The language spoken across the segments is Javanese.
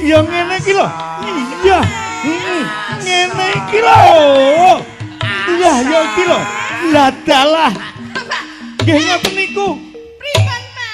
Ya ngene iki lho. Iya. Heeh. Ngene iki lho. Lah ya iki lho. Lah dalah. Nggih ngoten niku. Pripun, Pak?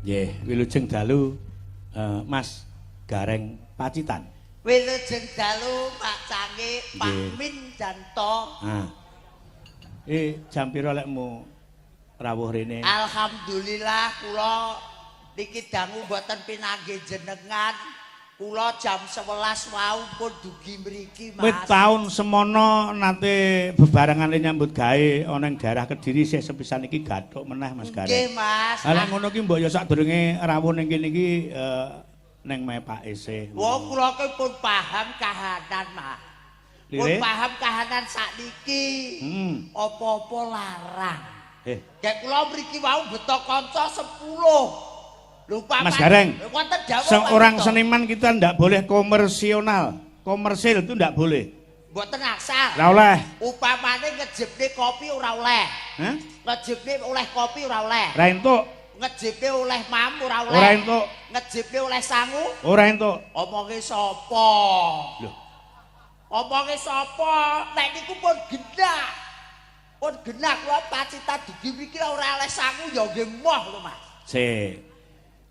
Nggih, wilujeng dalu Mas Gareng Pacitan. Wilujeng dalu Pak Cange, Pak Nggih. Min Janto. Ah. Jam pira lekmu rawuh rene? Alhamdulillah kula niki dangu mboten pinanggih jenengan. Kula jam 11 wau pun dugi mriki, Mas. Wit taun semono nate bebarengane nyambut gawe ana ing daerah Kediri sih sepisan iki gathuk meneh Mas Gareng. Nggih, Mas. Lah lek ngono ki mbok ya sadurunge rawuh ning kene iki ning mepake sih. Wong kula ki pun paham kahanan, Mas. Pun Lire? paham kahanan sakniki. Apa-apa larang. Kayak kula mriki wau beto kanca 10. Lupa Mas Gareng, wonten dawuh seorang Pak Minto. seniman kita ndak boleh komersional. Komersil itu ndak boleh. Mboten aksal. Ora oleh. Upamane ngejebne kopi ora oleh. Hah? Ngejebne oleh kopi ora oleh. Ora entuk. Ngejebne oleh mam ora oleh. Ora entuk. Ngejebne oleh sangu. Ora entuk. Omonge sapa? Lho. Omonge sapa? Nek niku pun genah. Pun genah kula Pacitan dugi mriki ora oleh sangu ya nggih moh lho, Mas. Sik.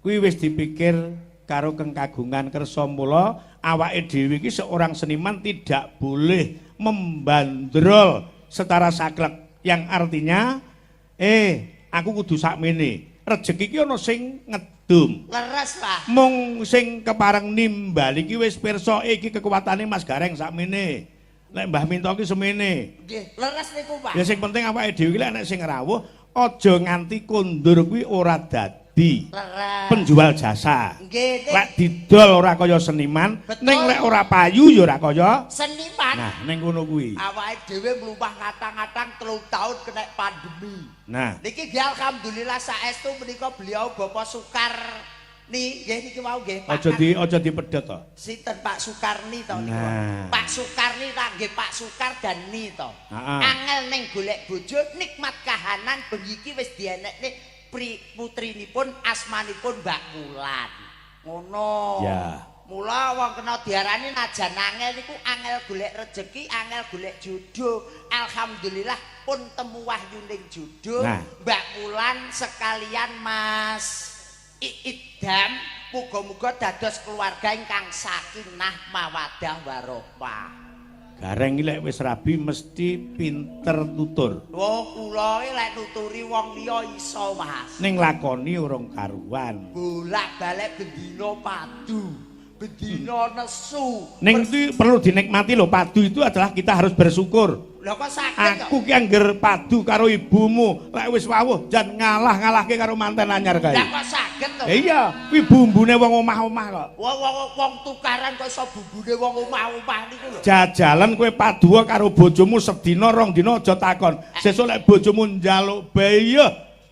Kuwi wis dipikir karo Keng Kagungan Kersa mula awake dhewe iki seorang seniman tidak boleh membandrol secara saklek yang artinya aku kudu sakmene. Rejeki iki ana sing ngedum. Leres, Pak. Mung sing kepareng nimbal iki wis pirsa iki kekuatane Mas Gareng sakmene. Lek Mbah Minto iki semene. Nggih, leres niku, Pak. Ya sing penting awake dhewe iki lek nek sing rawuh aja nganti kondur kuwi ora dadi Leres. penjual jasa. Nggih, ning Lek didol ora kaya seniman, Betul. ning lek ora payu ya ora kaya seniman. Nah, ning ngono kuwi. Awake dhewe mlumpah ngatang-ngatang 3 tahun kena pandemi. Nah, Niki nggih alhamdulillah saestu menika beliau Bapak Sukarni nggih niki wau nggih Pak. aja dipedhot to. Sinten Pak Sukarni to niku. Nah. Pak Sukarni ta nggih Pak Sukar dan Ni to. Heeh. Angel ning golek bojo nikmat kahanan bengi iki wis dienekne putrinipun asmanipun Mbak Wulan. Ngono. Ya. Mula Mula wong kena diarani najan angel niku angel golek rejeki, angel golek jodoh. Alhamdulillah pun temu wahyuning jodoh. Nah. Mbak Wulan sekalian Mas Iidam, muga-muga dados keluarga ingkang sakinah mawaddah warahmah. Gareng iki lek wis rabi mesti pinter tutur. Wong kula iki lek nuturi wong liya iso, Mas. Ning lakoni urung karuan. Bolak-balik bendina padu, bendina nesu. Ning itu perlu dinikmati loh, padu itu adalah kita harus bersyukur. Lha kok saged kok? Aku ki angger padu karo ibumu, lek wis wawuh jan ngalah-ngalahke karo manten anyar kae. Lah kok saged to? Iya, kuwi bumbune wong omah-omah kok. Wong wong wong tukaran kok iso bumbune wong omah-omah niku lho. Jajalan kowe paduwa karo bojomu sedina rong dina aja takon. Sesuk lek bojomu njaluk bae.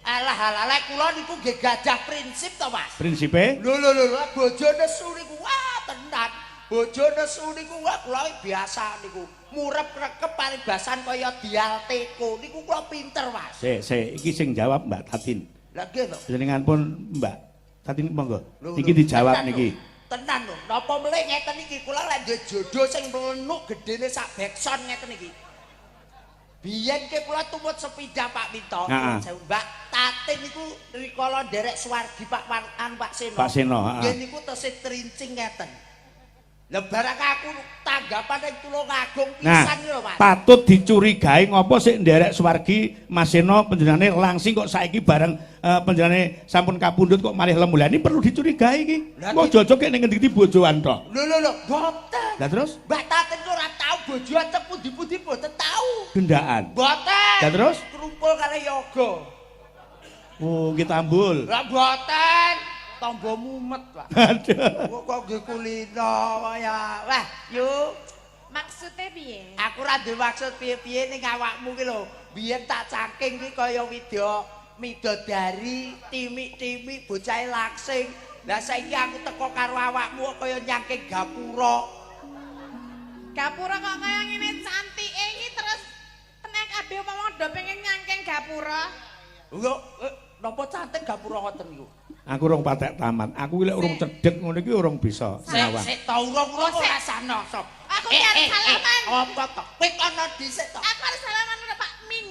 Alah alah, lek kula niku nggih gadah prinsip to, Mas. Prinsipe? Lho lho lho, bojo nesu niku wah tenan. Bojo nesu niku wah kula biasa niku. Murep rekep paribasan kaya dialteko niku kula pinter, Mas. Sik, sik, iki sing jawab Mbak Tatin. Lah nggih to. Jenengan pun Mbak Tatin monggo. Lho, Niki lho, dijawab tenan niki. lho. Tenan lho, napa melih ngeten iki kula lek duwe jodoh sing mlenuk gedene sak bekson ngeten iki. Biyen ke kula tumut sepeda Pak Minto. Heeh. Mbak Tatin niku rikala nderek swargi Pak Wan Pak Seno. Pak Seno, heeh. Nggih niku tesih trincing ngeten. Lah barang aku tanggapan ning Tulungagung Nah, pisan lho, Mas. Patut dicurigai ngopo sik nderek swargi Mas Seno panjenengane langsing kok saiki bareng panjenengane sampun kapundhut kok malih lemu. Lah ini perlu dicurigai iki. Lah, Kok jojo kek ning ngendi-endi bojoan tok. Lho lho lho, mboten. Lah terus Mbak Tatin ku ora tau bojoan teng pundi-pundi mboten tau. Gendaan. Mboten. Lah terus? Krumpul karo yoga. Oh, nggih tambul. Lah mboten. Tombo mumet, Pak. Aduh. Kok kok nggih kulino kaya. Wah, yuk. Maksudnya piye? Aku ora duwe maksud piye-piye ning awakmu ki lho. Biyen tak cangking ki kaya widya midodari, timik-timik bocahe langsing. Lah saiki aku teko karo awakmu kok kaya nyangking gapura. Gapura kok kaya ngene cantike iki terus tenek kabeh wong do pengen nyangking gapura. Lho, napa cantik gapura ngoten niku? Aku urung patek tamat. Aku lek urung cedhek ngono iki urung bisa Sik nyawang. Sik ta urung-urung Oh, sik. ora sano sob. Aku ki arep salaman. Apa to? Kowe kono dhisik to. Aku harus salaman karo Pak Min.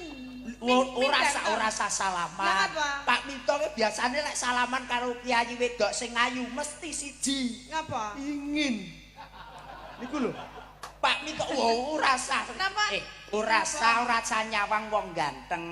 Ora sak ora sah salaman. Lah, apa? Pak Minto ki biasane lek salaman karo kiai wedok sing ayu mesti siji. Ngapa? Ingin. Niku lho. Pak Minto oh, ora sah. Napa? Ora sah, ora sah nyawang wong ganteng.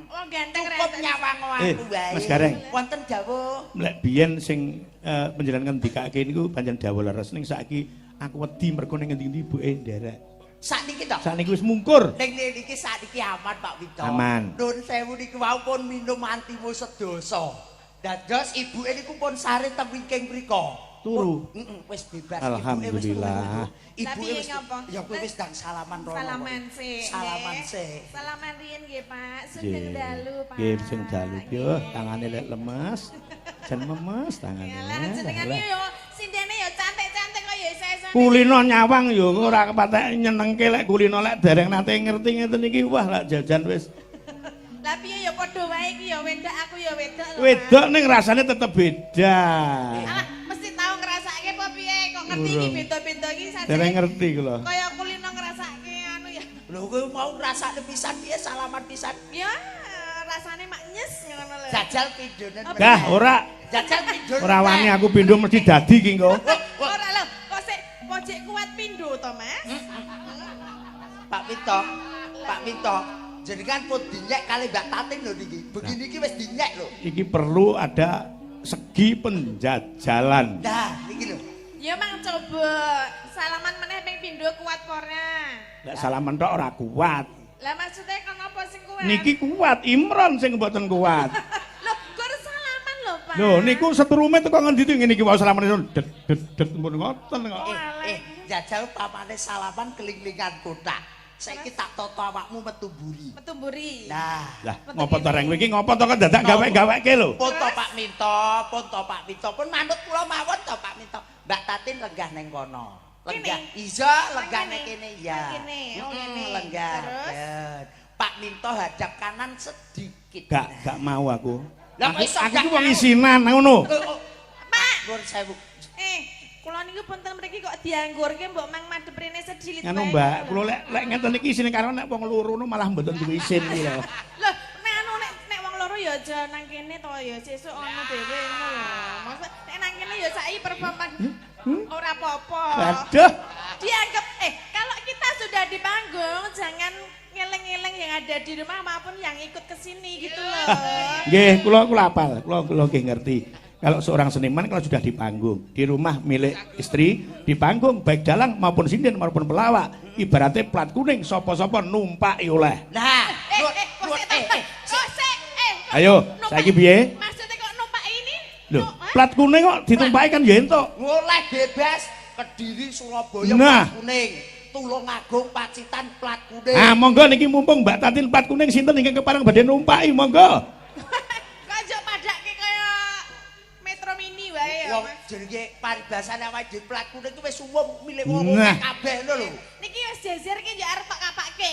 Wong ganteng Cukup rek. nyawang aku wae. Mas Gareng. Wonten dawuh. Lek biyen sing panjenengan ngendikake niku pancen dawuh leres, ning saiki aku wedi mergo ning ngendi-endi ibuke nderek. Sakniki to. Sakniki wis mungkur. Ning niki sakniki aman Pak Minto. Aman. Nun sewu niku wau pun minum antimu sedoso. Dados ibuke niku pun sare teng wingking mriko. Turu. Heeh, wis bebas. Alhamdulillah. Ibuke Tapi wis ngapa? Ya kowe wis ndang salaman rono. Salaman sik. Salaman nggih. sik. Salaman riyin nggih, Pak. Sugeng dalu, Pak. Nggih, sugeng dalu. Yo, tangane lek lemes. Jan memes tangane. Ya lah jenengan Lah. iki yo sindene yo cantik-cantik kok yo iso-iso. Kulino nyawang yo ora kepatek nyenengke lek kulino lek dereng nate ngerti ngeten iki wah lek jajan wis. Lah piye yo padha wae iki yo wedok aku yo wedok lho. Pak. Wedok ning rasane tetep beda. Alah, mesti tau ngrasake apa piye kok ngerti iki Urung. beda-beda iki sajane. Dereng ngerti kula. Kaya kulino ngrasake anu ya. Lho kowe mau ngrasakne pisan piye salaman pisan? Ya rasane mak nyes ngono lho. Jajal pindhonen. Dah ora Jajal pindho. ora wani aku pindho mesti dadi ki engko. Ora lho, kok sik pojok kuat pindho to, Mas? Pak Minto, Pak Minto, jenengan pun dinyek kali Mbak Tatin lho niki. Begini iki wis dinyek lho. Iki perlu ada segi penjajalan. Nah, niki lho. Ya mang coba salaman meneh ping pindho kuat apa ora? Lek salaman tok ora kuat. Lah maksudnya kon apa sing kuat? Niki kuat, Imron sing mboten kuat. Lho, gur salaman lho, Pak. Lho niku setrume teko ngendi to ngene iki wae salaman det det det pun ngoten kok. Jajal pamane salaman kelinglingan kotak. Saiki tak toto awakmu metu mburi. Metu mburi. Nah, Lah ngopo to reng kowe iki ngopo to kok dadak gawek-gaweke lho. pun to Pak Minto, pun to Pak Minto, pun manut kula mawon to Pak Minto. Mbak Tatin lenggah neng kono. Lenggah. Iya, lenggah neng kene ya. Kene, oh ngene. Lenggah. Terus? Ben. Pak Minto hadap kanan sedikit. Gak mau aku. Lah, kok Aku iso aku gak ki wong mau? isinan ngono. Oh, oh. Pak. Nuwun sewu. Eh, Kula niku punten mriki kok dianggurke mbok mang madhep rene sedilit Nganu wae. Mbak, kula lek ngeten iki isine karo nek wong loro no malah mboten duwe isin iki lho. Loh, nek anu nek wong loro ya aja nang kene to ya sesuk ono dhewe ngono lho. Maksud nek nang kene ya saiki perform ora apa-apa. Waduh. Dianggap kalau kita sudah di panggung jangan ngeleng-ngeleng yang ada di rumah maupun yang ikut ke sini gitu loh. Nggih, kula apal, kula nggih ngerti. Kalau seorang seniman kalau sudah di panggung, di rumah milik istri, di panggung baik dalang maupun sinden maupun pelawak, ibaratnya plat kuning sapa-sapa numpaki oleh. Nah, Kok sik ta? Kok sik? Kok Ayo, numpak- saiki piye? Maksudnya kok numpak ini? Lho, Hah? plat kuning kok ditumpaki kan ya entuk. Oleh bebas Kediri Surabaya Nah. plat kuning, Tulungagung Pacitan plat kuning. Ah, monggo niki mumpung Mbak Tatin plat kuning sinten ingkang kepareng badhe numpaki, monggo. Kok aja padake kaya Metro Mini wae ya, Wong Mas. jenenge paribasane awake dhewe plat kuning ku wis umum milik wong Nah. kabeh lho lho. Niki wis jejer ki ya arep tak kapake.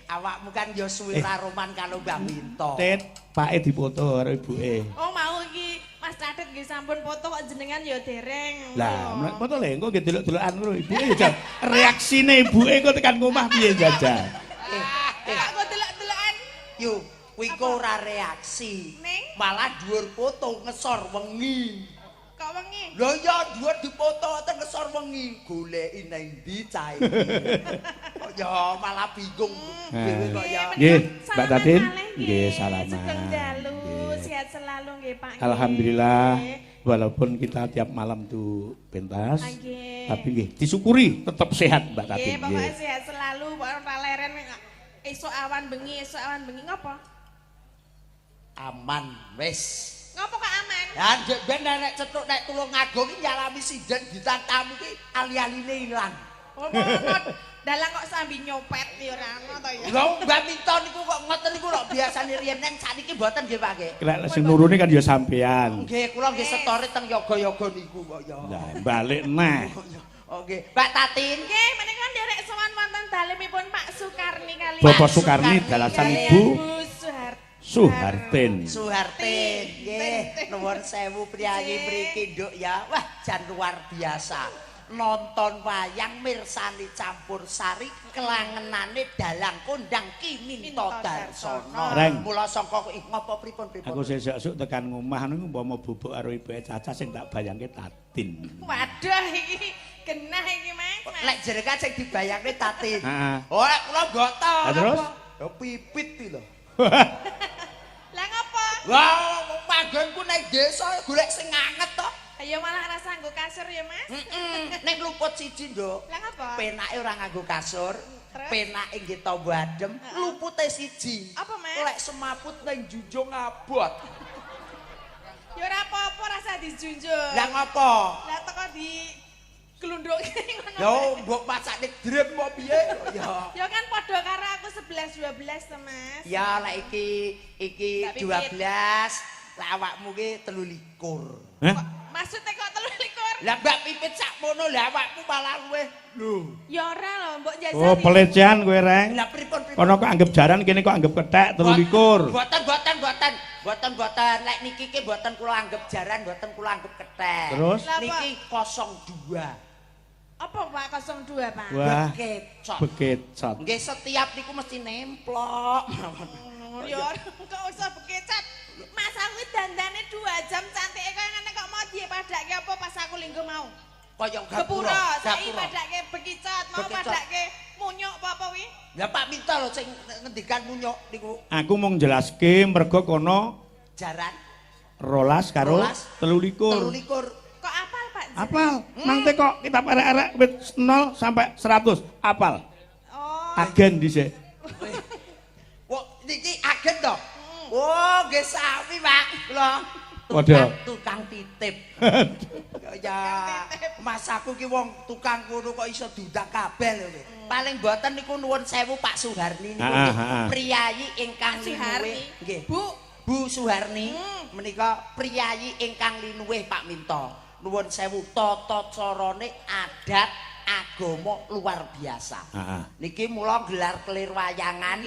Awakmu kan ya suwe ra roman karo Mbak Minto. Tit, pake dipoto karo ibuke. Oh mau iki Mas Catet nggih sampun foto kok jenengan ya dereng. Lah, mlek foto lho engko nggih delok-delokan ngono ibuke ya jan. Reaksine ibuke kok tekan ngomah piye jajal. Kok kok delok-delokan. Yo, kuwi kok ora reaksi. Ning? Malah dhuwur foto ngesor wengi. Kok wengi? Lho ya dhuwur dipoto teng ngesor wengi, goleki nang ndi cah iki. Kok ya malah bingung dhewe kok ya. Nggih, Mbak Salaman Tatin. malih, Nggih, salaman. Sugeng dalu, Nggih. sehat selalu nggih Pak. Nggih. Alhamdulillah, walaupun kita tiap malam tuh pentas, Nggih. tapi nggih disyukuri tetap sehat Mbak Nggih, Tatin. pokoke Nggih. sehat selalu, pokoke ora leren esuk awan bengi, esuk awan bengi ngopo? Aman wis. Ngopo kok aman? Ya ndek ben nek cethuk nek Tulungagung iki nyalami sinden bintang tamu ki ali-aline ilang. Oh, ngono. Dalang kok sambi nyopet ya ora ono to ya. Lho Mbak Minto niku kok ngoten niku kok biasane riyen neng sakniki mboten nggih Pak nggih. Lek sing nuruni kan ya sampean. Nggih kula nggih setore teng yoga-yoga niku kok ya. Lah balik neh. Oh nggih. Mbak Tatin. Nggih, menika nderek sowan wonten dalemipun Pak Sukarni kaliyan. Bapak Sukarni dalasan Kaliyan Ibu Bu Suhart. Suhartin. Suhartin nggih nuwun sewu priyayi mriki nduk ya. Wah jan luar biasa. Nonton wayang mirsani campur sari kelangenane dalang kondang Ki Minto Darsono. Reng. Mula sangka kuwi ngopo pripun pripun. Aku sesuk-esuk tekan ngomah niku umpama bubuk karo ibuke Caca sing tak bayangke Tatin. Waduh iki genah iki Mas. Mas. Lek jenengan sing dibayangke Tatin. Heeh. Oh lek kula mboten. Lah terus? Ya pipit iki lho. Lah ngopo? Lah panggonku nang desa golek sing anget to. Ayo malah rasa nggo kasur ya Mas. Heeh. Ning luput siji, Nduk. Lah ngopo? Penake ora nganggo kasur. Terus? Penake nggih tombo adem, lupute siji. Apa, Mas? Lek semaput nang junjung abot. Ya ora apa-apa rasa dijunjung. Lah ngopo? Lah teko di glundhuke ngono. Ya mbok masakne drem apa piye? Ya. Ya kan padha karo aku 11 12 to Mas. Ya lek iki iki Mbak Pipit. 12, lek awakmu ki 23. Hah? Kok maksudnya kok 23? Lah Mbak Pipit sakmono lah awakmu malah luwih. Lho. Ya ora lho, mbok jajal. Oh, pelecehan kowe, Reng. Lah pripun pripun? Kono kok anggap jaran kene kok anggap kethek 23. Boten boten boten. Boten boten. Lek niki ki boten kula anggap jaran, boten kula anggap kethek. Terus? Lah, Pak. Niki 02. Apa Pak 02 Pak? Wah, Bekecot. bekecot. Nggih setiap niku mesti nemplok. Ya ora, kok usah bekecot. Mas aku dandane 2 jam cantike kaya ngene kok mau dipadake apa pas aku linggo mau. Kaya Gapura, gapura. saiki padake bekicot, mau Bekicot. padake munyuk apa-apa kuwi? Lah Pak Minto lho sing ngendikan munyuk niku Aku mung jelaske mergo kono jaran 12 karo 12, 23. 23. Kok apal Pak? Apal, nang teko kitab arek-arek wit 0 sampai 100, apal. Oh. Agen dhisik. Wah, niki agen to? Oh, nggih sami, Pak. Kula Padha. tukang titip. Ya, mas aku ki wong tukang kono kok iso diundang kabeh lho. Paling mboten niku nuwun sewu Pak Suharni niku nggih. Priyayi ingkang Suharni. linuwih. Nggih. Bu. Bu Suharni menika priyayi ingkang linuwih Pak Minto. Nuwun sewu tata carane adat agama luar biasa. Heeh. Niki mula gelar kelir wayangan,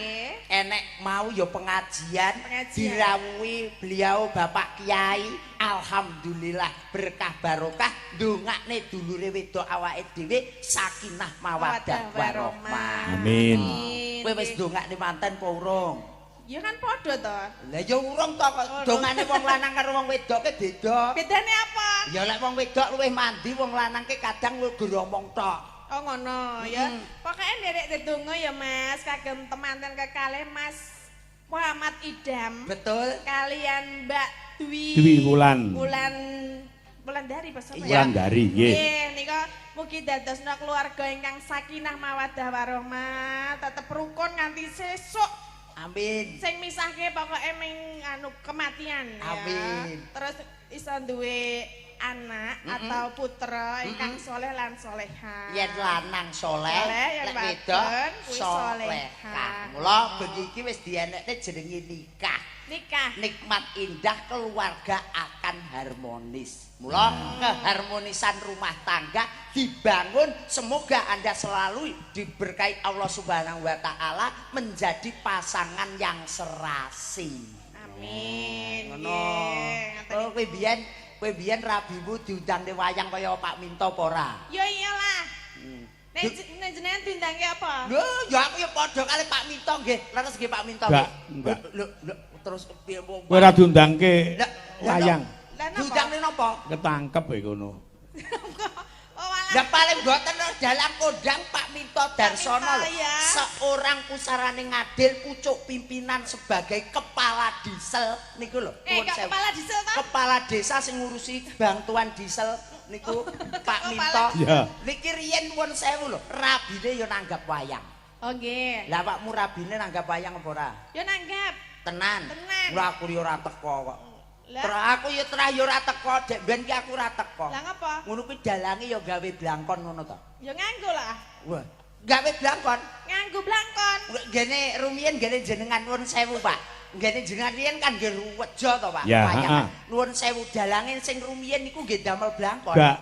enek mau ya pengajian, Pengajian. Dirawuhi beliau Bapak Kiai, alhamdulillah berkah barokah, ndongakne dulure wedok awake dhewe sakinah mawaddah warahmah. Amin. Kowe wis ndongakne manten apa urung? Ya kan padha to. Lah ya urung to kok dongane wong lanang karo wong wedok ke beda. Bedane apa? Ya lek wong wedok luwih mandi, wong lanang ke kadang gur omong tok. Oh ngono ya. Pokoke nderek dedonga ya Mas, kagem temanten kekalih Mas Muhammad Idam. Betul. Kalian Mbak Dwi Dwi Wulan. Wulan Wulandari apa sapa ya? Wulandari, nggih. Nggih, nika mugi dadosna keluarga ingkang sakinah mawaddah warahmah, tetep rukun nganti sesuk. Amin. Sing misahke pokoke ming anu kematian ya. Amin. Terus iso duwe anak atau putra ingkang soleh lan soleha. Yen lanang soleh, Soleh, yen lek wedok wadon kuwi solehah. solehah. Mula bengi iki wis dienekne jenenge nikah. Nikah. Nikmat indah keluarga akan harmonis. Mula keharmonisan rumah tangga dibangun, semoga Anda selalu diberkahi Allah Subhanahu wa taala menjadi pasangan yang serasi. Amin. Ngono. Nggih, ngaten. Oh, kowe biyen rabimu diundang ning wayang kaya Pak Minto apa ora? Ya iyalah. Nek nek jenengan diundangke apa? Lho, ya aku ya padha kali Pak Minto nggih. Leres nggih Pak Minto. Enggak, enggak. Lho, lho, terus piye wong? Kowe ora diundangke Lah, lah, wayang. Lah napa? Diundang ning napa? Ketangkep e kono. Oh walah. Lah paling mboten dalang kondang Pak Minto Darsono Minto, lho. ya. Seorang pusarane ngadil pucuk pimpinan sebagai kepala diesel niku lho. Eh, Nuwun kok sewu. kepala diesel ta? Kepala desa sing ngurusi bantuan diesel niku Pak Minto. Iya. Niki riyen nuwun sewu lho, rabine ya nanggap wayang. Oh nggih. Lah awakmu rabine nanggap wayang apa ora? Ya nanggap. Tenan. Tenan. Lah aku ya ora teko kok. Lah? Terus aku ya terah ya ora teko, dek ben ki aku ora teko. Lah ngapa? Ngono kuwi dalange ya gawe blangkon ngono to. Ya nganggo lah. Wah, gawe blangkon. Nganggo blangkon. Gene rumiyin gene jenengan nuwun sewu, Pak. Gene jenengan riyen kan nggih ruwejo to, Pak. Ya, Wayangan. ha-ha. Nuwun sewu dalange sing rumiyin niku nggih damel blangkon. Gak.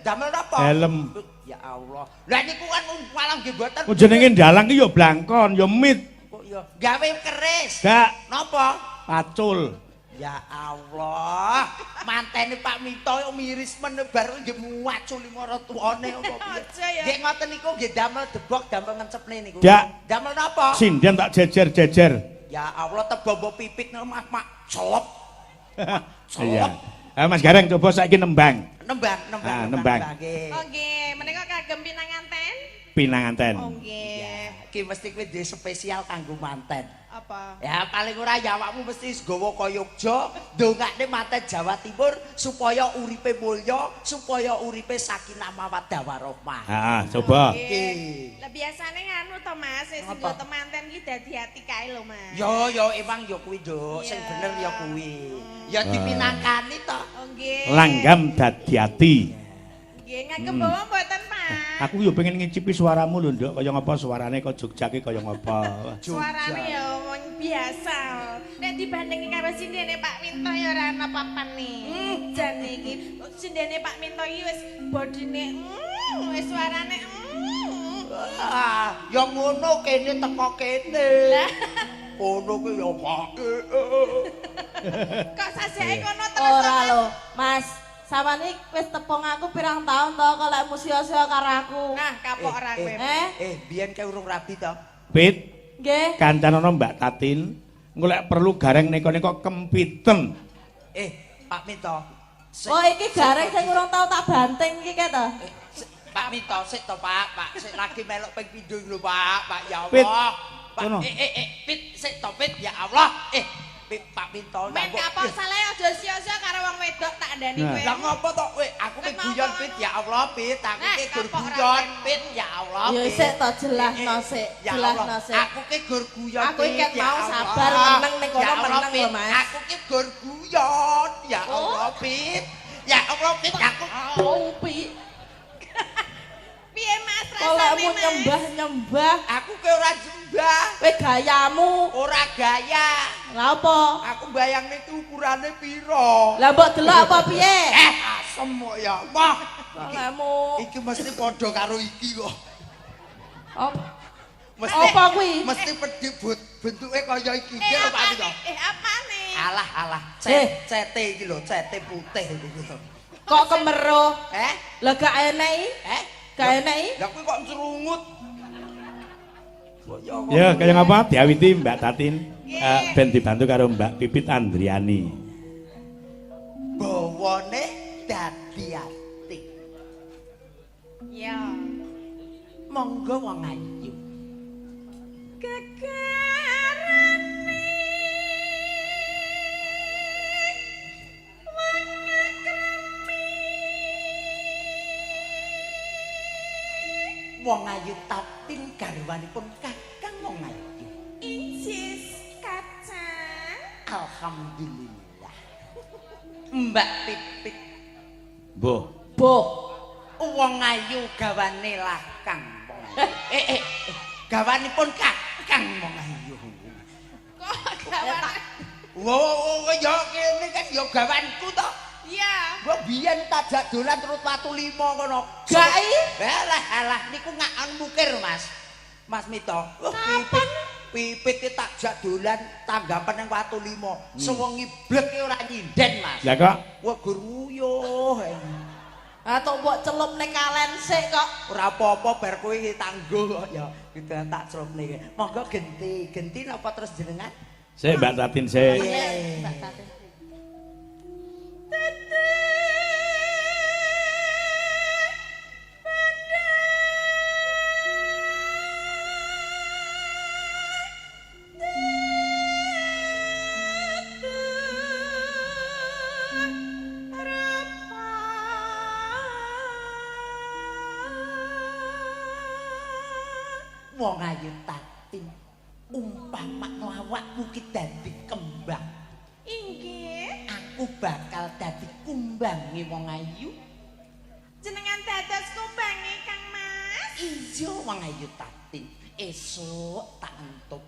Damel napa? Helm. Ya Allah. Lah niku kan malah nggih mboten. Kok jenenge dalang ki ya blangkon, ya mit. Kok ya gawe keris. Gak Napa? pacul. Ya Allah, mantene Pak Minto yo miris men baru nggih muaculi maratuwane apa piye. Aja ya. Nggih ngoten niku nggih damel debok, damel ngencepne niku. Dak. Damel napa? Sinden tak jejer-jejer. Ya Allah, tebombo pipit nih Mas mak celep. Iya. Ah, Mas Gareng coba saiki nembang. Nembang, nembang, Ah, nembang. nggih. Oh nggih, menika kagem pinanganten. Pinanganten. Oh nggih. Ki mesti kuwi duwe spesial kanggo manten. Apa? Ya paling ora ya awakmu mesti gawa kayogja ndongakne manten Jawa Timur supaya uripe mulya, supaya uripe sakinah mawaddah warahmah. Heeh, coba. Nggih. Lah biasane nganu to Mas, sing Apa? nggo temanten ki dadi ati kae lho Mas. Yo yo emang yo kuwi, Nduk, sing Iya. bener ya kuwi. Ya dipinangkani to. Oh nggih. Langgam dadi ati. Nggih, ngagem bawa mboten Pak? Aku yo pengen ngicipi suaramu lho, Nduk, kaya ngapa suarane kok Jogja ki kaya ngapa. Suarane ya wong biasa. Nek dibandingi karo sindene Pak Minto ya ora ana papane. Jan iki sindene Pak Minto iki wis bodine wis suarane. Ah, ya ngono kene teko kene. Lah. Kono ki ya Pak. Kok sajake kono terus Ora to, Mas? lho, Mas. Samane wis tepung aku pirang tahun to kok lek musio-sio karo aku. Nah, kapok ora kowe. Eh? Eh, biyen kae urung rabi to. Pit, Nggih. kancanono Mbak Tatin, engko lek perlu gareng neko-neko kempiten. Eh, Pak Minto. Oh iki gareng sing urung tau tak banting iki kae to. Pak Minto sik to, Pak. Pak, sik lagi melok ping pindho lho, Pak. Pak, ya Pit. Allah. Pak, Kono. eh eh eh, Pit, sik to, Pit, ya Allah. Eh, Pit, Pak Minto. Men kapok salah aja sia-sia karo wong wedok tak andani Nah. kowe. Lah ngopo to kowe? Aku ki Wis mau guyon, ngono. Pit, ya Allah, Pit. Aku Nah, ki gur kapok ora guyon, kowe. Pit, ya Allah. Ya Pit. sik to jelasno sik, Ya jelasno Allah, sik. aku ki gur guyon. Aku iki Pit, ket ya mau Allah. sabar meneng ning kono Ya Allah, meneng Pit. lho, Mas. Aku ki gur guyon, ya Allah, Pit. Ya Allah, Pit, aku Oh, pi. Piye Mas Kok rasane lekmu Mas? nyembah-nyembah, aku ki ora jembah, kowe gayamu. ora gaya. Lah apa? Aku bayangne ki ukurane piro? Lah mbok delok apa piye? Eh, asem kok ya. Wah, Lemu. Iki mesti padha karo iki kok. Apa? Mesti Apa kuwi? Mesti pedhi bentuke kaya iki. Eh, Iki lho Pak apa Minto. nih? Eh, apa nih? Alah alah, Eh. cete iki lho, cete putih iki lho. Kok kemeruh? Eh? Lah gak enek i? Eh? Gak enek i? Lah kuwi kok ncrungut. Kok ya kok. Ya, kaya ngapa diawiti Mbak Tatin ben dibantu karo Mbak Pipit Andriani. Bawane dadi ati. Ya. Monggo wong ayu. Gegarane wong akrami. Wong ayu Tatin garwanipun Kakang wong ayu. Incis kacang. Alhamdulillah. Mbak Pipit. Mbuh. Boh. Wong ayu gawane lakang wong ayu. Eh, gawanipun Kakang wong ayu. Kok gawane? Wo ya kene kan ya gawanku to. Iya. Gua biyen tajak dolan terus watu lima kono. Gak i? Alah alah niku ngakan mukir, Mas. Mas Mito. Wah, pipit pipit ki takjak dolan tanggapan nang watu lima. Sewengi blek ki ora nyinden, Mas. Lah kok Wah, gur nguyuh. Ah tok mbok celup ning kalen sik kok. Ora apa-apa bar kowe iki tangguh kok ya. Gitu tak celupne. Monggo genti, genti napa terus jenengan? Sik Mbak Tatin sik. Iya. Mbak Tatin. Wong ayu Tatin, umpamakno awakmu ki dadi kembang. Inggih. Aku bakal dadi kumbange wong ayu. Jenengan dados kumbange Kang Mas. Iya wong ayu Tatin, esuk tak entuk.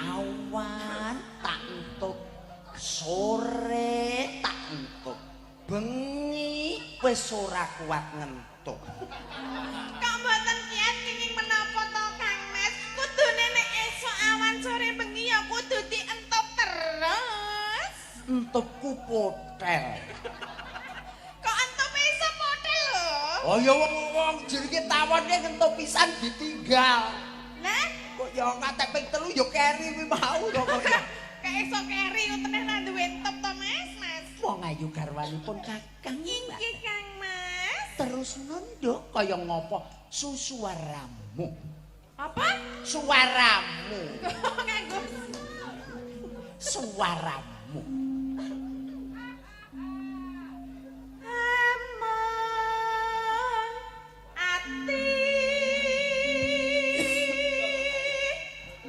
Awan tak entuk. Sore tak entuk. Bengi wis ora kuat ngentuk. Kok mboten kiat kenging menapa to Kang Mas? Kudune nek esuk awan sore bengi ya kudu dientup terus. Entupku potel. Kok entup iso potel lho? Oh ya wong jenenge tawon ki ngentup pisan ditinggal. Lah, Kok ya ngatek ping 3 ya keri kuwi mau to kok. kok iso keri utene ra duwe entup to Mas, Mas. Wong ayu garwanipun Kakang. Inggih Kang Mas. Terus nunduk kaya ngopo susuaramu. Apa? Suaramu. Kok nganggo Suaramu. Among ati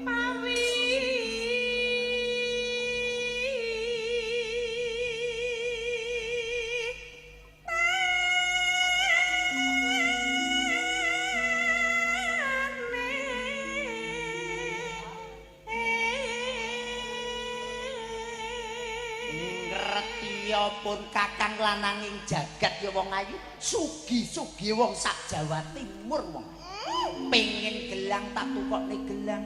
pawi Ngertiya pun Kakang lanang ing jagat ya wong ayu, sugi-sugi wong sak Jawa Timur wong. Pengen gelang tak tukokne gelang.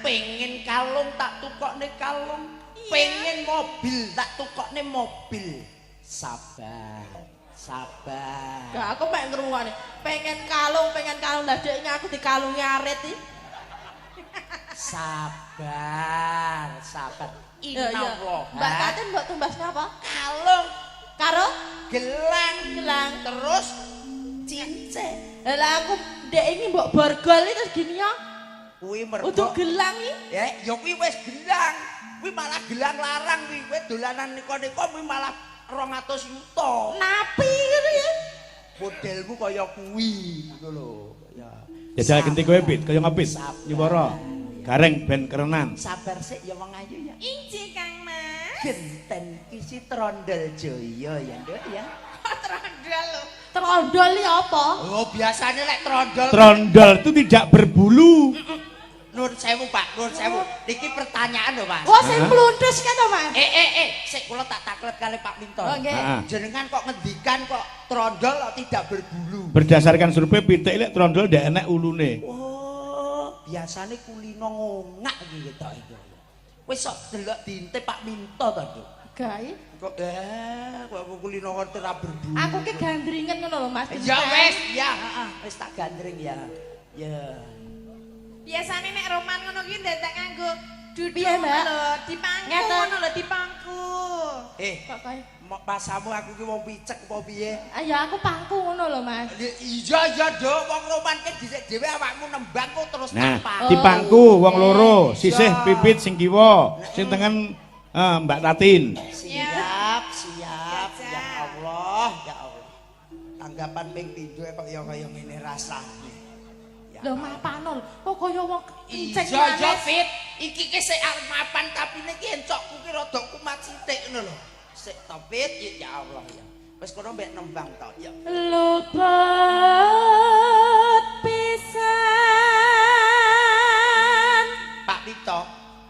Pengen kalung tak tukokne kalung. Pengen mobil tak tukokne mobil. Sabar, sabar. Gak aku mek ngrungokne. Pengen kalung lah dekne aku dikalungi arit iki. Sabar, sabar. Ya, ya. Inallah. Mbak Tatin mbok tumbasne apa? Kalung, Karo gelang, gelang. terus cincin. Lah aku ndek iki mbok borgol iki terus gini ya. Kuwi mergo Untuk gelang iki. Ya, ya kuwi wis gelang. Kuwi malah gelang larang kuwi. Kowe dolanan niko-niko kuwi malah 200 yuta. Napi ngono ya. Modelmu kaya kuwi ngono lho. Ya. Jajal genti kowe Pit, kaya ngapit. Sabar. Nyuwara. Gareng ben kerenan. Sabar sik ya wong ayu ya. Inggih Kang Mas. Genten isi Trondol Jaya ya, Nduk ya. Kok trondol lho? Trondol iki apa? Oh, biasanya lek trondol Trondol itu tidak berbulu. Nuwun sewu, Pak, nuwun sewu. Niki pertanyaan lho, Mas. Wah, sing mluntus ka to, Mas? Sik kula tak taklet kali Pak Minto. Oh, nggih. Heeh. Jenengan kok ngendikan kok trondol kok tidak berbulu. Berdasarkan survei pitik lek trondol ndak enek ulune. Oh, biasane kulino ngongak iki ketok iki. Wis sok delok diintip Pak Minto to, Nduk. Gawe. Kok kok kulino kok ora berbulu. Aku ki gandringan ngono lho, Mas. Ya wis, ya, heeh, wis tak gandring ya. Ya. Biasane nek roman ngono ki ndadak nganggo duduk Piye, Mbak? ngono lho, dipangku Ngeten. ngono lho, dipangku. Eh, Kok kaya pasamu aku ki wong picek apa piye? Ayo aku pangku ngono lho, Mas. Iya iya, Nduk, wong roman ki dhisik dhewe awakmu nembang kok terus Nah, tak dipangku wong loro, sisih Iya. Pipit sing kiwa, sing tengen Mbak Tatin. Siap, siap. Jajal. Ya Allah, ya Allah. Tanggapan ping pindho kok ya kaya ngene rasane. Ya Lho mapan lho. Kok kaya wong Iya, kencing iya, manis. Fit. Iki ki sik arep mapan tapi niki encokku ki rada kumat sithik ngono lho. Sik to, Fit. Ya Allah ya. Wis kono mbek nembang to. Ya. Luput pisan. Pak Pito,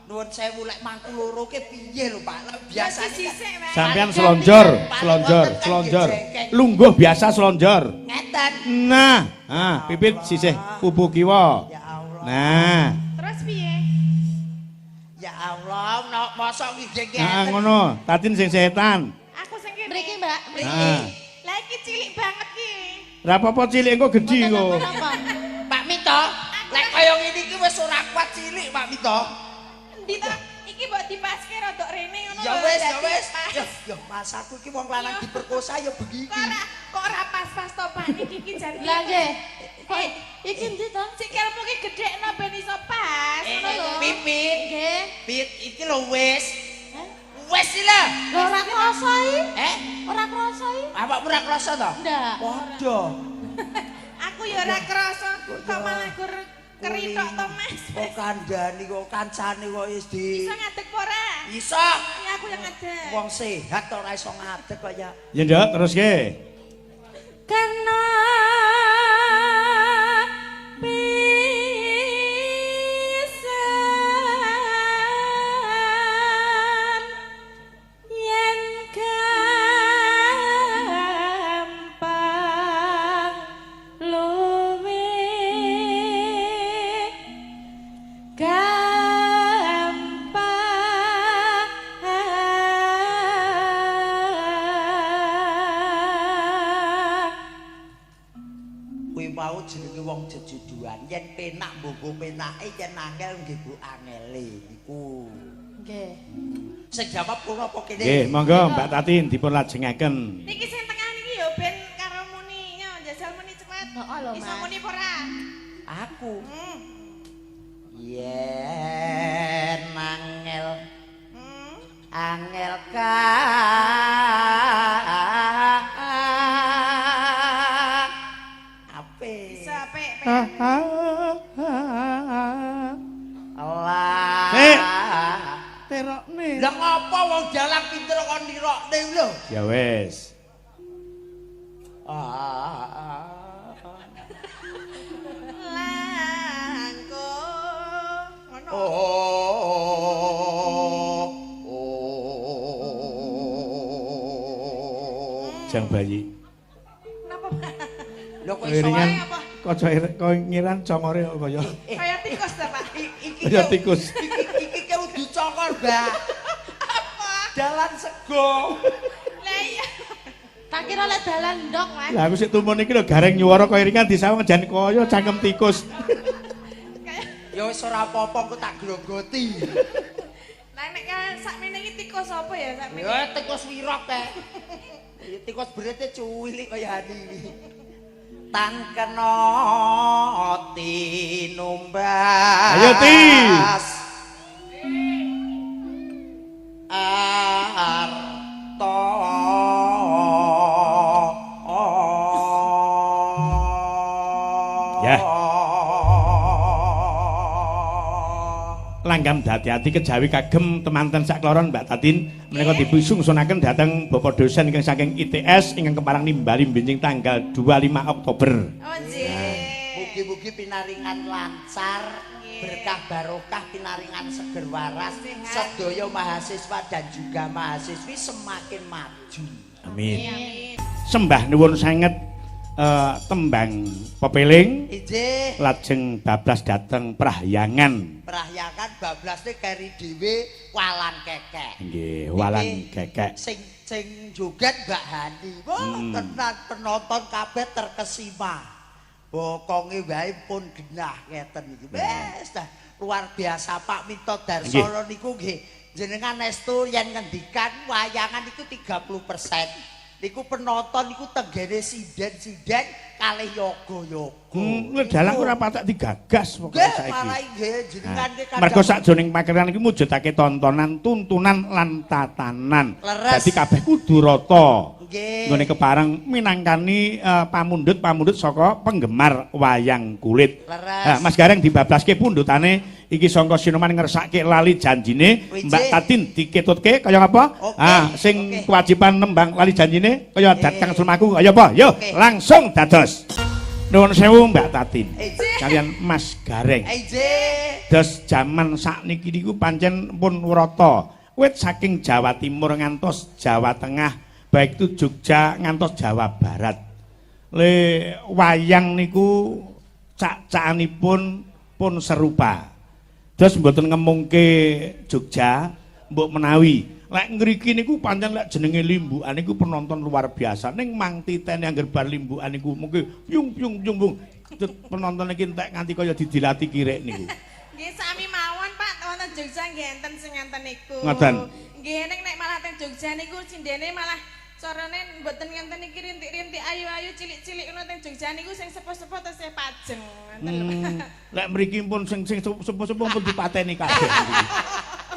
nuwun sewu lek mangku loro ki piye lho, Pak? Lek biasane kan Sisik, Mas. Sampean selonjor, selonjor, selonjor. Lungguh biasa selonjor. Ngeten. Nah, ah, Pipit sisih pupu kiwa. Ya Allah. Nah, Terus piye? Ya Allah, no, mosok nggih nah ngeten. ngono, Tatin sing setan. Aku sing kene. Mriki, Mbak. Mriki. Ah. Lah iki cilik banget ki. Ra apa-apa cilik engko gedhi Mboten kok. napa-napa. Pak Mito, lek kaya ngene iki wis ora kuat cilik, Pak Mito. Endi to? Iki mbok dipaske rodok rene ngono Ya lho, wis, ya dadi wis. pas. Ya, ya mas aku iki wong lanang diperkosa ya bengi Kok iki. ora pas-pas to Pak niki iki jan. Lah nggih. Kok iki endi to? Sikilmu ki gedhekno ben iso pas ngono lho. Pipit, Nggih. Pit iki lho wis. Hah? Wis iki lho. Lho ora krasa iki? Eh, Ora krasa iki? awakmu ora krasa to? Ndak. Padha. Aku ya ora krasa kok malah gur keritok to Mas. Kok kandhani kok kancane kok wis di Iso ngadeg apa ora? Iso. Ya aku yang ngadeg. Wong sehat ora iso ngadeg kok ya. Ya Nduk, terus ke. Kena pisan yen gampang luwe gampang. Kuwi mau jenenge wong jejuduan. Yen penak mbombo penake, yen angel nggih bu angele iku. Nggih. Sing jawab kono apa kene? Nggih, monggo Mbak Tatin dipun lajengaken. Niki sing tengah niki ya ben karo muni, yo jajal muni cepet. Heeh lho, Iso Mas. muni apa ora? Aku. Hmm. Yen angel angel ka ape Iso apik. Allah. Sik. Terokne. Lah ngopo wong dalang pinter kon nirokne lho. Ya wis. Ah. Langkung. Ngono. Oh. Oh. Jang bayi. Napa Pak? Lho kok iso Iringan wae apa? kaca kaya ngiran congore kok kaya Kaya tikus ta, Pak? Iki kaya tikus. Iki iki kudu congor, Mbak. Apa? Dalan sego. Lah iya. Tak kira lek dalan ndok, Mas. Lah aku sik tumun iki lho gareng nyuwara kaya iringan disawang jan kaya cangkem tikus. Kaya Ya wis ora apa-apa aku tak grogoti. Lah nek kaya sakmene iki tikus apa ya sakmene? Ya tikus wirok kae. Ya tikus berete cuwilik kaya hani iki. Tan kena tinumbas. Ayo, Ti. Arto. Ya. Langgam dadi-ati kejawi kagem temanten sakloron Mbak Tatin menika dipusungsunaken dhateng Bapak dosen ingkang saking ITS ingkang keparang nimbali benjing tanggal 25 Oktober. Oh nggih. Mugi-mugi pinaringan lancar. Nggih. Berkah barokah pinaringan seger waras. Sehat. Sedaya mahasiswa dan juga mahasiswi semakin maju. Amin. Amin. Sembah nuwun sanget tembang pepeling Injih. Lajeng bablas dateng Prahyangan. Prahyangan bablasne keri dhewe walang kekek. Nggih, walang Iki kekek. Sing sing joget Mbak Hani. Wah, tenan penonton kabeh terkesima. Bokonge wae pun genah ngeten iki. Wis dah luar biasa Pak Minto Darsono niku nggih. Jenengan estu yen ngendikan wayangan iku 30%. Niku penonton niku tenggene sinden-sinden kalih yoga-yoga. Dalang ora patek digagas pokoke Nggih, saiki. marai nggih jenengan nggih kadang. Mergo sakjroning pakeran iki mujudake tontonan, tuntunan lan tatanan. Leres. Dadi kabeh kudu rata. Nggih. Nggone kepareng minangkani pamundhut-pamundhut saka penggemar wayang kulit. Leres. Nah, Mas Gareng dibablaske pundhutane iki sangka Sinoman ngersake lali janjine. Wiji. Mbak Tatin diketutke kaya apa? Oke, Ah, sing oke. kewajiban nembang lali janjine kaya Oke. dat kang sulmaku kaya apa? Yo, Oke. langsung dados. Nuwun sewu Mbak Tatin. Injih. Kalian Mas Gareng. Injih. Dos jaman sakniki niku pancen pun wrata. Wit saking Jawa Timur ngantos Jawa Tengah, baik itu Jogja ngantos Jawa Barat. Le wayang niku cak-cakanipun pun serupa. Dos mboten ngemungke Jogja, mbok menawi. Lek ngriki niku pancen lek jenenge limbukan niku penonton luar biasa. Ning mang titene angger bar limbukan niku mungkin pyung pyung pyung pyung. Penonton iki entek nganti kaya didilati kirik niku. Nggih sami mawon Pak, wonten Jogja nggih enten sing ngenten niku. Ngoten. Nggih ning nek malah teng Jogja niku sindene malah carane mboten ngenten iki rintik-rintik ayu-ayu cilik-cilik ngono, teng Jogja niku sing sepuh-sepuh tesih pajeng ngoten lho. Lek mriki pun sing sing sepuh-sepuh pun dipateni kabeh.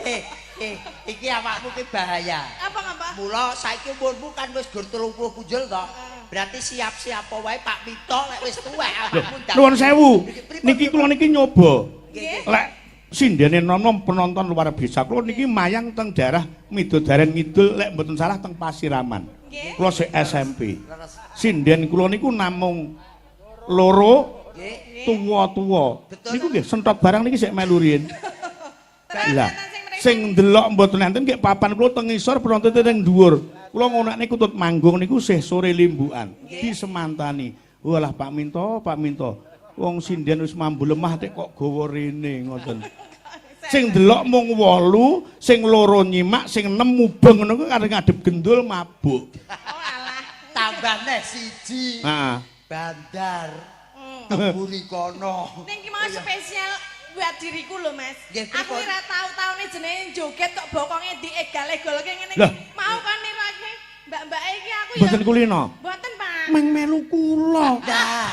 Eh, eh, iki awakmu ki bahaya. Apa ngapa? Mula saiki umurmu kan wis gur 30 punjul to. Berarti siap-siap wae Pak Minto lek wis tuwek awakmu ndak. Nuwun sewu. Pripun, Niki kula niki nyoba. Nggih. Lek sindene nom-nom penonton luar biasa. Kula niki mayang teng daerah Midodaren Ngidul lek mboten salah teng Pasiraman. Nggih. Kula sik SMP. Leres. Sinden kula niku namung loro Nggih. tuwa-tuwa. Betul. Niku nggih sentot barang niki sik melu riyin. Terus Lah, enten sing mriki. sing ndelok mboten enten nggih papan kula teng ngisor penonton teng dhuwur. Kula ngonakne kutut manggung niku sih sore limbukan. Disemantani. Walah Pak Minto, Pak Minto. Wong sinden wis mambu lemah tek kok gawa rene ngoten. Sing ndelok mung 8, sing loro nyimak, sing 6 mubeng ngono kuwi kadang ngadep gendul mabuk. Oh alah. Tambah neh siji. Heeh. Bandar. Temburi kono. Ning ki mau spesial buat diriku lho Mas. Nggih, Aku pripun? ora tau-taune jenenge joget kok bokonge diegal-egolke ngene Lah. iki. Mau kan nirake mbak-mbake iki aku ya. Mboten kulino. Mboten, Pak. Meng melu kula. Nah,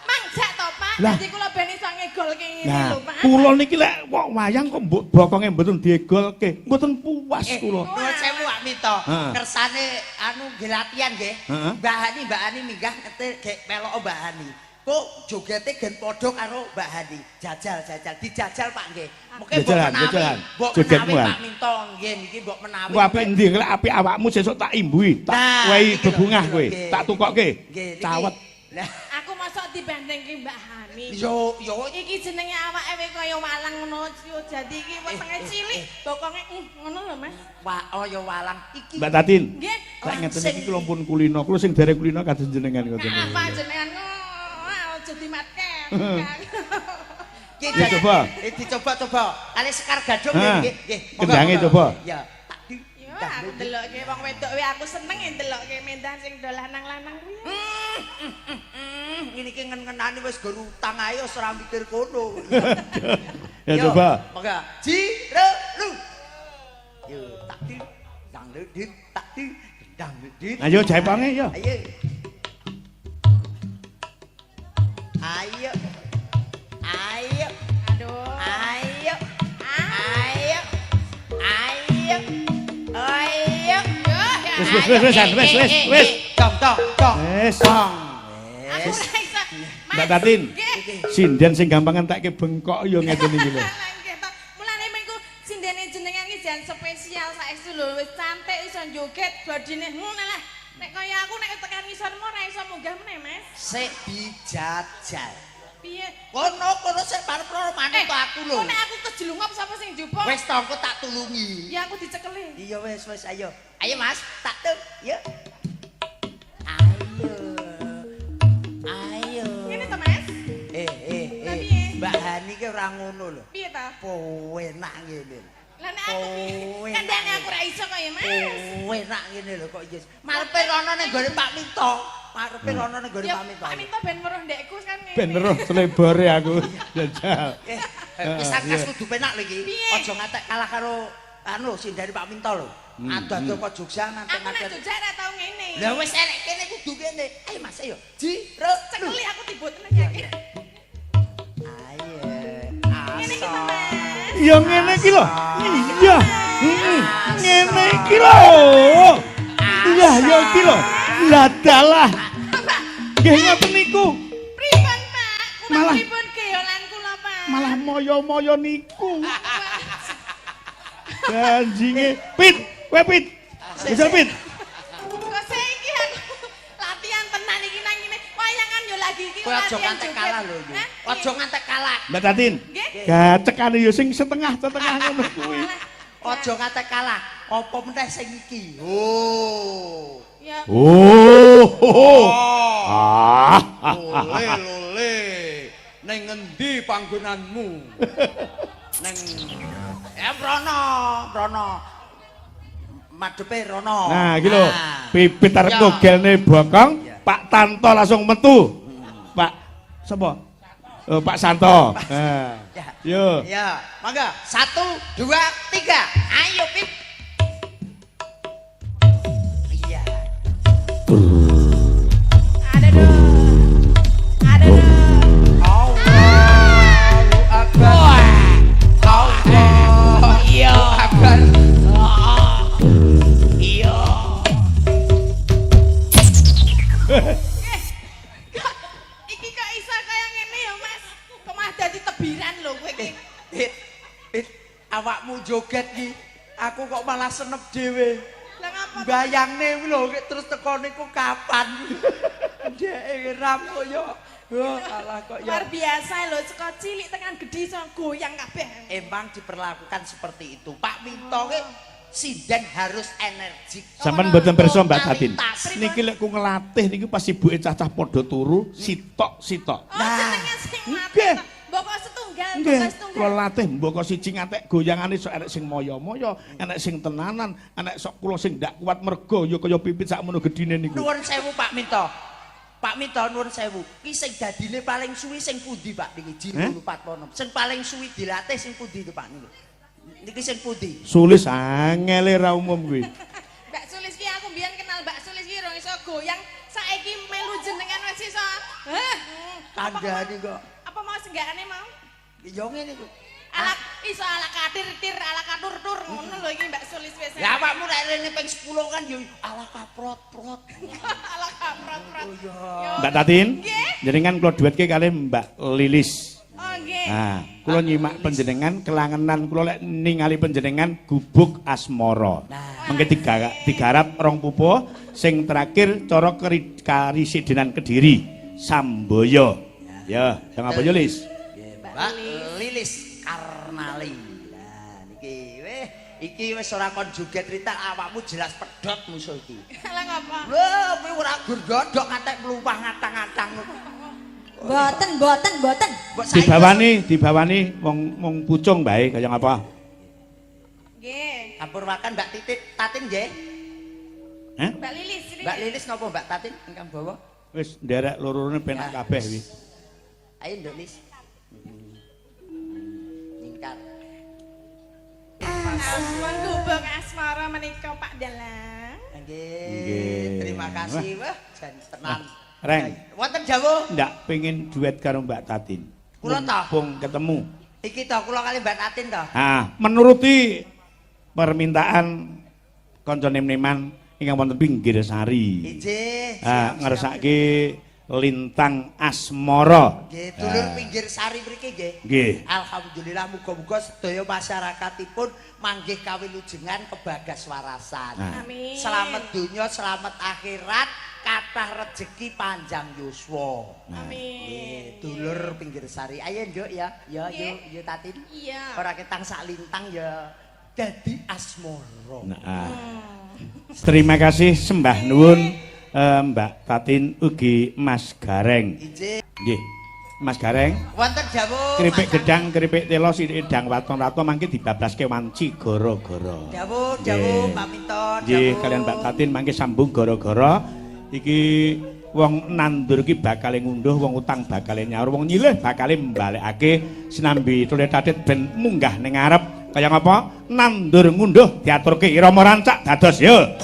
Mang jak to, Pak. Lah. Dadi kula ben iso ngegolke ngene Nah, lho, Pak. kula niki lek kok wayang kok mbok bokonge mboten diegolke, mboten puas kula. Nuwun sewu Pak Minto. Heeh. Kersane anu nggih latihan nggih. Heeh. Mbak Hani, Mbak Hani minggah ngete gek melok Mbak Hani. Kok jogete gen padha karo Mbak Hani. Jajal, jajal, dijajal Pak nggih. Mungkin mbok Jajalan, menawi, jajalan. mbok Jogetmu, menawi ah. Pak Minto nggih niki mbok menawi. Ku apik endi lek apik awakmu sesuk tak imbui, tak Nah, wehi niki lho, bebungah niki lho, kowe, nggih. tak tukokke. Nggih, niki. Cawet. Lah, Aku mosok dibandingke Mbak Hani. yo yo Iki jenenge awake wae kaya walang ngono, yo jadi iki wetenge cilik, bokonge ngono lho, Mas. Wah, oh yo walang iki. Mbak Tatin. Nggih. Lek ngeten iki kula pun kulino, kula sing derek kulino kados jenengan ngoten. Apa jenengan aja dimatke. Nggih, Ya, coba. Dicoba coba. Kali Sekar Gadung Ah, nggih, nggih. Monggo, kendange monggo. coba. Ya. Tak di. Yo aku ndelokke wong wedok wae aku seneng ndelokke mendah sing do lanang-lanang kuwi. Ngene iki ngen-ngenani wis gor utang ae wis ora mikir kono. Ya Yo, coba. Monggo. Ji, ro, lu. Yo tak di. Dang dit tak di. Dang dit. Ayo jaiponge yo. Ayo. Ayo. Ayo. Aduh. Ayo. Ah. Ayo. Ayo. Ayo. Yo, ya. Wis wis wis wis wis wis wis. Dong dong dong. Wis. Dong. Aku ora iso. Mas, Mbak Tatin. Nggih. Sinden sing gampang entekke bengkok yo ngeten iki lho. Lah nggih to. Mulane mengko sindene jenengan iki jan spesial saestu lho, wis cantik iso joget bodine ngono lah. Nek kaya aku nek tekan ngisor mau ora iso munggah meneh, Mas. Sik dijajal. Piye? Kono kono sik parep rono manut aku lho. Kok nek aku kejelungop sapa sing njupuk? Wis to, engko tak tulungi. Ya aku dicekeli. Iya wis wis ayo. Ayo Mas, tak tung. Yuk. Ayo. Ayo. Ngene to, Mas? Eh. Lah piye? Mbak Hani ki ora ngono lho. Piye ta? Penak ngene. Lah nek aku piye? Penak. Kandhane aku ora iso kok ya, Mas. Penak ngene lho kok yes. Marepe rono ning gone Pak Minto. Marepe rono ning gone Ya Pak Minto. Pak Minto ben weruh ndekku kan ngene. Ben weruh selebore aku jajal. Wis angkas kudu penak lho iki. Piye? Aja ngatek kalah karo anu sindane Pak Minto lho. Ado-ado kok Jogja ngantek Aku nek ngantek. Jogja ora tau ngene. Lah wis elek kene kudu kene. Ayo Mas ayo. Ji, ro, Cekeli aku tiboten yakin. Ayo. Ngene iki to, Mas. Ya ngene iki lho. Iya. Heeh. Ngene iki lho. Lah ya iki lho. Lah dalah. Nggih ngoten niku. Pripun, Pak? Kula Malah- pripun geyolan kula, Pak? Malah moyo-moyo niku. Janjinge Pit, kowe Pit. Bisa Pit. Kok saiki aku latihan tenan iki nang ngene. Wayangan yo lagi iki Kowe aja latihan ngantek joget. kalah lho iki. Hah? Aja ngantek kalah. Mbak Tatin. Nggih. Gacekane yo sing setengah-setengah ngono kuwi. Aja ngantek kalah. Apa meneh sing iki? Oh. Ya. Oh. Ah. Lole lole. Ning ngendi panggonanmu? Neng rono, rono. Madepe rono. Nah, iki lho. Nah. Pipit arep Ya. ngogelne bokong, Ya. Pak Tanto langsung metu. Pak sapa? Oh, Pak Santo. Nah. Ya. Yo. Ya, mangga. 1, 2, 3. Ayo, Pip. Iya. Ada dong. Ada dong. Allahu Akbar. Allah. Iya. Akbar. Iya. Kok iki kok iso kaya ngene ya, Mas? Kok malah dadi tebiran lho kowe iki. Pit, Pit, awakmu joget ki. Aku kok malah senep dhewe. Lah ngapa? Bayangne kuwi lho terus teko niku kapan? Ndeke ram kok ya. Oh, alah kok ya. Luar biasa lho, saka cilik tekan gedhe iso goyang kabeh. Emang diperlakukan seperti itu. Pak Minto ki sinden harus energik. Sampeyan mboten pirsa Mbak Tatin. Totalitas. Niki lek ku ngelatih niki pas ibuke cacah padha turu sitok-sitok. Oh, jenenge sing latih. Nggih. to. Mbok kok setunggal, mbok Nggih, kok setunggal. kula latih mbok kok siji ngantek goyangane sok enek sing moyo-moyo, enek sing tenanan, enek sok kula sing ndak kuat mergo ya kaya pipit sakmono gedine niku. Nuwun sewu Pak Minto. Pak Minto nuwun sewu. Ki sing dadine paling suwi sing pundi Pak niki? Heh? Ji 46. Sing paling suwi dilatih sing pundi to Pak niki? Niki sing pundi? Sulis angele ra umum kuwi. Mbak Sulis ki aku mbiyen kenal Mbak Sulis ki rong iso goyang, saiki melu jenengan wis iso. Hah. Kandhane kok. Apa mau senggakane mau? Ya ngene ku. Ala iso ala katir tir, ala katur tur ngono lho iki Mbak Sulis wis. Lah awakmu nek rene ping 10 kan ya ala kaprot-prot. Ala kaprot-prot. Oh iya. Yo. Mbak Tatin, Nggih. jenengan kula duetke kalih Mbak Lilis. Oh nggih. Nah, kula nyimak panjenengan kelangenan kula lek ningali panjenengan gubuk asmara. Nah. Mengke digarap rong pupuh sing terakhir cara karisidenan Kediri Samboyo. Ya, yang apa yo Lis? Nggih, Mbak Lilis Karnali. Lah niki weh iki wis ora kon joget Rita awakmu jelas pedhot musuh iki. Lah ngapa? Lho, kuwi ora gur godhok ngantek mlumpah ngatang-ngatang. Mboten, mboten, mboten. Mbok saiki Dibawani wong wong pucung bae kaya ngapa? Nggih. Ampun makan Mbak Titit Tatin nggih. Hah? Mbak Lilis, Mbak Lilis napa Mbak Tatin ingkang bawa? Wis nderek loro-lorone penak kabeh kuwi. Ayo Nduk Lis. Nyingkar. Ampun gubuk asmara menika Pak Dalang. Nggih. Terima kasih. Wah, jan tenan. Reng. Wonten jawuh. Ndak pengen duet karo Mbak Tatin. Kula ta? Mumpung ketemu. Iki to kula kali Mbak Tatin to. Ah, menuruti permintaan kanca nem-neman ingkang wonten pinggir sari. Injih. Ah, ngersake lintang asmara. Nggih, dulur pinggir sari mriki nggih. Nggih. Alhamdulillah muga-muga sedaya masyarakatipun manggih kawilujengan kebagas warasan. Nah. Amin. Selamat dunya, selamat akhirat, Kathah rejeki panjang yuswa. Amin. Nggih, dulur pinggir sari. Ayo Nduk ya. Ya yo Nggih. yo Tatin. Iya. Ora ketang sak lintang ya dadi asmara. Nah, ah. Terima kasih sembah nuwun Mbak Tatin ugi Mas Gareng. Injih. Nggih. Mas Gareng, Wonten dawuh. keripik gedang, keripik telo, sithik edang waton rato mangke dibablaske wanci gara-gara. Dawuh, dawuh Pak Minto, Nggih, kalian Mbak Tatin mangke sambung gara-gara iki wong nandur iki bakale ngunduh, wong utang bakale nyaur, wong nyilih bakale mbalekake sinambi tulit-tatit ben munggah ning ngarep. Kaya ngapa? Nandur ngunduh diaturke irama rancak dados yo.